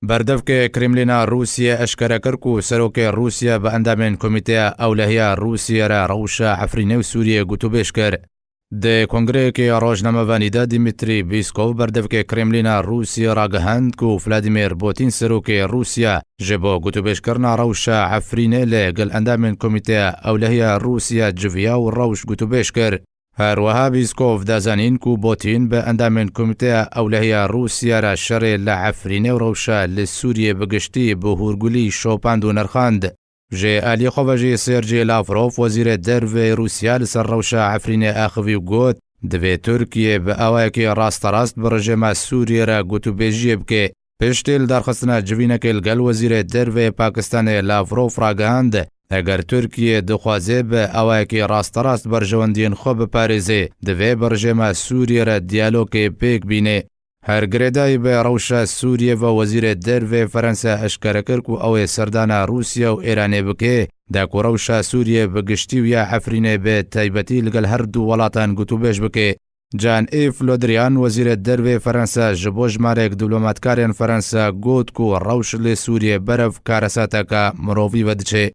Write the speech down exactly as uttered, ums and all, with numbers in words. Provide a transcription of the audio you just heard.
Berdevkê Kremlîna Rûsiyê eşkere kir ku serokê Rûsiyê bi endamên Komîteya Ewlehiya Rûsiyê re rewşa Efrînê û Sûriyê gotûbêj kir. Di kongreyekê rojnamevanî de Dmitry Peskov, berdevkê Kremlîna Rûsiyê, ragihand ku Vladimir Putin, serokê Rûsya, ji bo gotûbêjkirina rewşa Efrînê li gel endamên Komîteya Ewlehiya Rûsya civiya û rewş gotûbêj kir. Her wiha Peskov da zanîn ku Putin bi endamên Komîteya Ewlehiya Rûsya re şerê li Efrînê û rewşa li Sûriyê bi giştî bi hûrgulî şopand û nirxand. Ji aliyê xwe ve jî Sergey Lavrov, wezîrê dervê Rûsya, li ser rewşa Efrînê axivî û got, divê Tirkiye bi awayekî rasterast bi rejêma Sûriyê re gotûbêjiyê bike. Piştî lidarxistina civînekê li gel wezîrê dervê Pakistanê, Lavrov ragihand, eger Tirkiye dixwaze bi awayekî rasterast berjewendiyên xwe biparêze, divê bi rejêma Sûriyê re diyalogê pêk bîne. Her girêdayî bi rewşa Sûriyê ve wezîrê dervê Fransa eşkere kir ku ew ê serdana Rûsya û Îranê bike, da ku rewşa Sûriyê bi giştî û ya Efrînê bi taybetî li gel her du welatan gotûbêj bike. Jean-Yves Le Drian, wezîrê dervê Fransa, ji bo jimarek diplomatkarên Fransa got ku rewş li Sûriyê berev karesateke mirovî ve diçe.